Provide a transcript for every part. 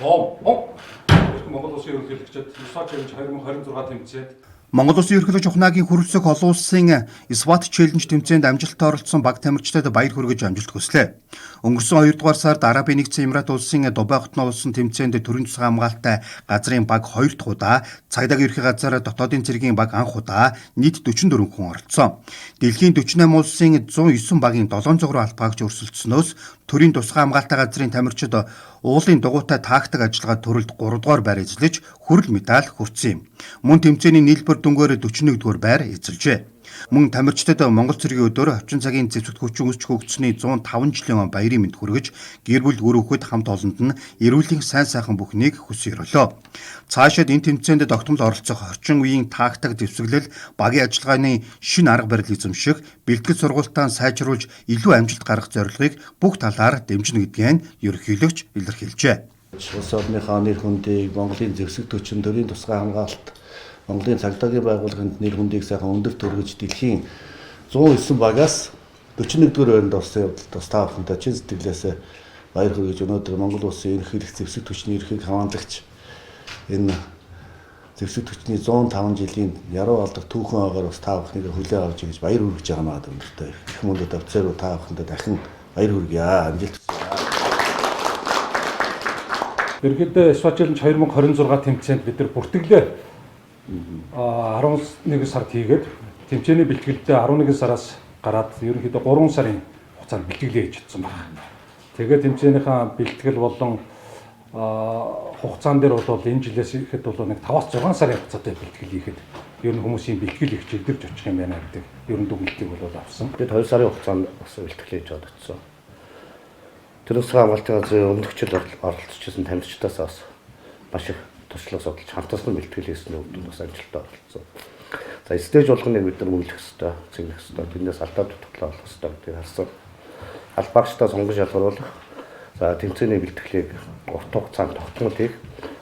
Том. Монгол Улсын ерөнхийлөгчид SWAT Challenge 2026 тэмцээнд Монгол Улсын ерөнхийлөгч Ухнаагийн хүрэлцэх олон улсын SWAT Challenge тэмцээнд амжилттай оролцсон баг тамирчдад баяр хүргэж амжилт хүслээ. Өнгөрсөн 2 дугаар сард Арабын Нэгдсэн Эмират Улсын Дубай хотноо болсон тэмцээнд төрийн тусгай хамгаалалтай газрын баг 2 дахь удаа, цагдаагийн ерхий газар дотоодын цэргийн баг анх удаа нийт 44 хүн оролцсон. Дэлхийн 48 улсын 109 багийн 700 гаруй албаагч өрсөлдснөөс төрийн тусгай хамгаалалтай газрын тамирчид уулын дугуйтай тактик ажиллагаа төрөлд 3 дугаар байр эзлэж хүрэл медаль хүртсэн юм. Мөн тэмцээний нийлбэр дүнгээр 41 дугаар байр эзэлжээ. Мөн тамирчдад Монгол цэргийн өдөр орчин цагийн зэвсэгт хүчин өсч хөгжсөний 105 жилийн баярын мэнд хүргэж гэр бүл үр хүүхэд хамт олонд нь эрүүлийн сайн сайхан бүхнийг хүсэн ёроолоо. Цаашид энэ тэмцээнд тогтмол оролцох орчин үеийн тактик зэвсэглэл, багийн ажиллагааны шинэ арга барил эзэмших, бэлтгэл сургалтаа сайжруулж илүү амжилт гаргах зорилгыг бүх талаар дэмжинэ гэдгийг ерөнхийлөгч илэрхийлжээ. Улс орныхоо нэр хүндийг Монголын зэвсэг төчин төрийн тусгай хамгаалалт Монголын цагдаагийн байгууллагын нэр хүндийг сайхан өндөр төргөж дэлхийн 109 багаас 41-р байранд орсон явдалд бас та бүхэнтэй чин сэтгэлээсээ баяр хүргэж өнөөдөр Монгол улсын ерөнхийлөгч зэвсэг түвшний эрхийг хамгаалагч энэ зэвсэг түвшний 105 жилийн яруу алдаг түүхэн агаар бас та бүхнийг хүлээн авч ингэж баяр хүргэж байгаа маа өндөртэй. Их мөндөд офицеруу та бүхэндээ дахин баяр хүргье. Амжилт хүсье. Ерөнхийдөө SWAT Challenge 2026 тэмцээнд бид нар бүртгэлээ 11 сард хийгээд тэмцээний бэлтгэлдээ 11 сараас гараад ерөнхийдөө 3 сарын хугацаанд бэлтгэлээ хийж чадсан байна. Тэгээд тэмцээнийхээ бэлтгэл болон хугацаан дээр бол энэ жилээс ихэд бол нэг 5-6 сарын хугацаатай бэлтгэл хийхэд ер нь хүмүүсийн бэлтгэл их чигдэрч очих юм байна гэдэг ер нь дүгнэлтийг бол авсан. Бид 2 сарын хугацаанд бас бэлтгэл хийж аваад очсон. Тэр тусгай хамгаалтын газрын өмнөх жил оролцож тамирчдаас бас маш их туршлага судалж хамтарсан бэлтгэл хийсний үр дүнд бас амжилттай оролцсон. За stage болгоныг бид нар үнэлэх ёстой, цэнгэлэх ёстой, тэндээс алдаа дутагдлаа олох ёстой гэдгийг харсан. Албаагчдаа сонгон шалгаруулах, за тэмцээний бэлтгэлийг урт хугацаанд тогтмол хийх,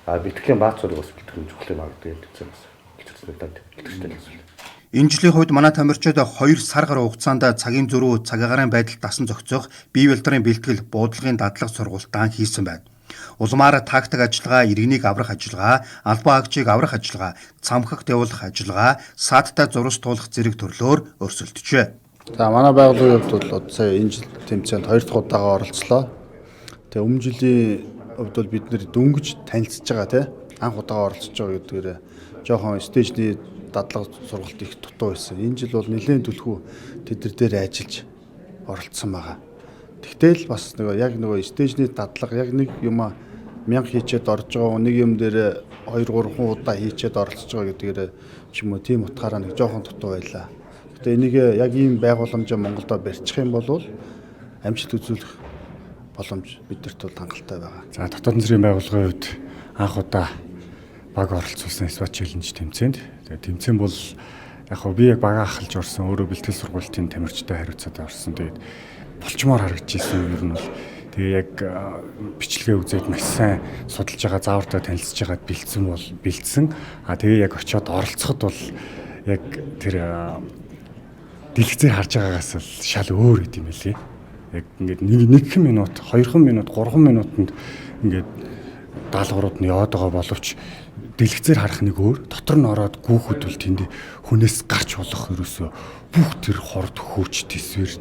бэлтгэлийн бааз зургийг бас бэлтгэх нь чухал юм а гэдгийг тэмцээн бас илэрсэн танд илэрхийлж байна. Энэ жилийн хувьд манай тамирчид 2 сар гаруй хугацаанд цагийн зөрүү, цаг агаарын байдал дасан зохицох, бие балдрын бэлтгэл, буудлагын дадлага сургалтаа хийсэн байна. Улмаар тактик ажиллагаа, иргэнийг аврах ажиллагаа, албан хаагчийг аврах ажиллагаа, цамхагт явуулах ажиллагаа, саадтай зурус туулах зэрэг төрлөөр өрсөлдөжээ. За манай байгууллагын хувьд бол сая энэ жил тэмцээнд 2 дахь удаага оролцлоо. Тэгээ өмнө жилийн хувьд бол бид нэр дөнгөж танилцж байгаа тий анх удаага оролцож байгаа гэдгээр жоохон stage ний дадлага сургалт их дутуу байсан. Энэ жил бол нэлээд түлхүү тэдэр дээр ажиллаж оролцсон байгаа. Тэгтэл бас нөгөө яг нөгөө stage ний дадлага яг нэг юм мянга хийчээд орж байгаа нэг юм дээр 2 3 удаа хийчээд оролцож байгаа гэдгээр ч юм уу тийм утгаараа нэг жоохон дутуу байлаа. Гэтэ энийг яг ийм байгууламжаа Монголдо барьчих юм бол амжилт үзүүлэх боломж бидэрт бол хангалттай байгаа. За дотоодын цэргийн байгууллагын хувьд анх удаа баг оролцуулсан SWAT Challenge тэмцээнд. Тэгээ тэмцээн бол яг хөө би яг багаа ахалж орсон, өөрөө бэлтгэл сургуулийн тамирчтай хариуцаад орсон. Тэгээд болчмоор харагдчихсэн юм ер нь бол. Тэгээ яг бичлэгээ үзээд маш сайн судалж байгаа, заавартай танилцж байгаад бэлдсэн бол бэлдсэн. А тэгээ яг очиод оролцоход бол яг тэр дэлгэцээр харж байгаагаас л шал өөр гэдэм байлээ. Яг ингээд нэг минут, 2 минут, 3 минутанд ингээд даалгаврууд нь яваад байгаа боловч дэлгэцээр харах нэг өөр, дотор нь ороод гүүхэд бол тэнд хүнээс гарч болох ерөөсөө бүх тэр хорд хөөч тэсвэр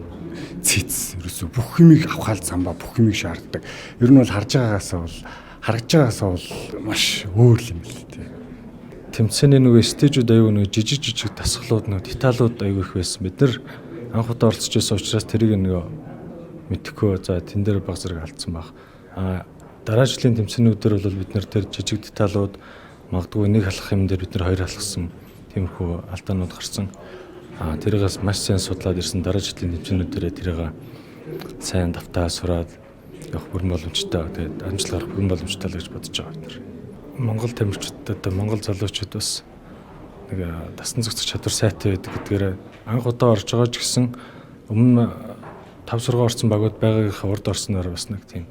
цэц ерөөсөө бүх юмыг авахал замбаа бүх юмыг шаарддаг. Ер нь бол харж байгаагаас бол харагдж байгаагаас бол маш өөр юм л тий. Тэмцээний нөгөө stage үүд аюу нөгөө жижиг жижиг дасгалууд нөгөө деталууд аюу их байсан. Бид нар анх удаа оролцож байсан учраас тэрийг нөгөө мэдэхгүй за тэн дээр баг зэрэг алдсан баг. А дараа жилийн тэмцээнүүдээр бол бид нар тэр жижиг деталууд магадгүй нэг алхах юм дээр бид нар хоёр алхсан тиймэрхүү алдаанууд гарсан. А тэргээс маш сайн судлаад ирсэн дараа жилийн тэмцээнүүдээр тэрийг сайн давтаа сураад явах бүрэн боломжтой. Тэгээд амжилт гарах бүрэн боломжтой л гэж бодож байгаа бид нар. Монгол тамирчдад одоо Монгол залуучууд бас нэг дасан зохицох чадвар сайтай байдаг гэдгээр анх удаа орж байгаа ч гэсэн өмнө 5 6 орсон багууд байгаагийнхаа урд орсноор бас нэг тийм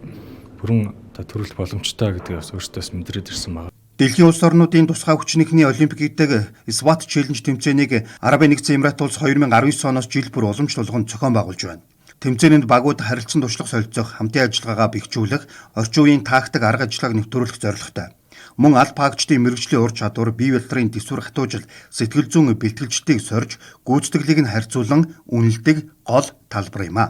бүрэн одоо төрөлт боломжтой гэдгийг бас өөртөөс мэдрээд ирсэн байна. Дэлхийн улс орнуудын тусгай хүчнийхний олимпик гэдэг SWAT Challenge тэмцээнийг Арабын Нэгдсэн Эмират улс 2019 оноос жил бүр уламжлал болгон зохион байгуулж байна. Тэмцээнд багууд харилцан туршлага солилцох, хамтын ажиллагаагаа бэхжүүлэх, орчин үеийн тактик арга ажиллагааг нэвтрүүлэх зорилготой. Мөн аль паагчдын мэргэжлийн ур чадвар, бие бэлтрийн төсвөр хатуужил, сэтгэл зүйн бэлтгэлчдийг сорж, гүйцэтгэлийг нь харьцуулан үнэлдэг гол талбар юм а.